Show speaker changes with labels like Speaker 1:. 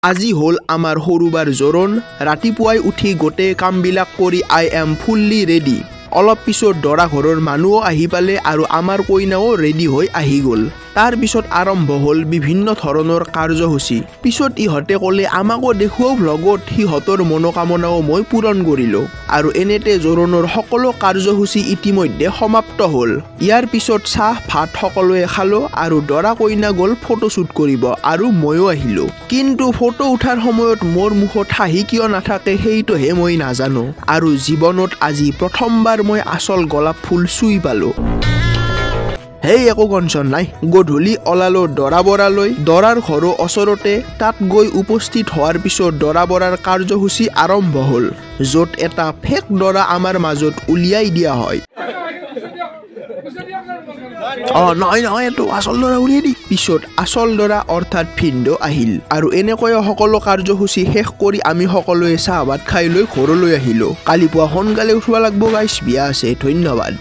Speaker 1: আজি হ'ল আমাৰ সৰুবাৰ জোৰোণ। ৰাতিপুৱাই উঠি গোটেই কামবিলাক কৰি I am fully ready। অলপ পিছত দৰা ঘৰৰ মানুহো আহি পালে আৰু আমাৰ কইনাও ৰেডি হৈ আহি গ'ল। তাৰপিছত আৰম্ভ হ'ল বিভিন্ন ধৰণৰ কাৰ্যসূচী। পিছত ইহঁতে ক'লে, আমাকো দেখুৱাও ভ্লগত। সিহঁতৰ মনোকামনাও মই পূৰণ কৰিলোঁ। আৰু এনেতে জোৰোণৰ সকলো কাৰ্যসূচী ইতিমধ্যে সমাপ্ত হ'ল। ইয়াৰ পিছত চাহ ভাত সকলোৱে খালোঁ আৰু দৰা কইনা গ'ল ফটোশ্বুট কৰিব আৰু ময়ো আহিলোঁ। কিন্তু ফটো উঠাৰ সময়ত মোৰ মুখত হাঁহি কিয় নাথাকে, সেইটোহে মই নাজানো। আৰু জীৱনত আজি প্ৰথমবাৰ মই আচল গোলাপ ফুল চুই পালোঁ। হেই, একো টেনচন নাই। গধূলি ওলালো দৰা বৰালৈ। দৰাৰ ঘৰো ওচৰতে। তাত গৈ উপস্থিত হোৱাৰ পিছত দৰা বৰাৰ কাৰ্যসূচী আৰম্ভ হ'ল, য'ত এটা ফেক দৰা আমাৰ মাজত উলিয়াই দিয়া হয়। অঁ, নহয় নহয়, এইটো আচল দৰা উলিয়াই দি। পিছত আচল দৰা অৰ্থাৎ ভিনদেউ আহিল আৰু এনেকৈয়ে সকলো কাৰ্যসূচী শেষ কৰি আমি সকলোৱে চাহ ভাত খাই লৈ ঘৰলৈ আহিলোঁ। কালি পুৱা সোনকালে উঠিব লাগিব গাইছ, বিয়া আছে। ধন্যবাদ।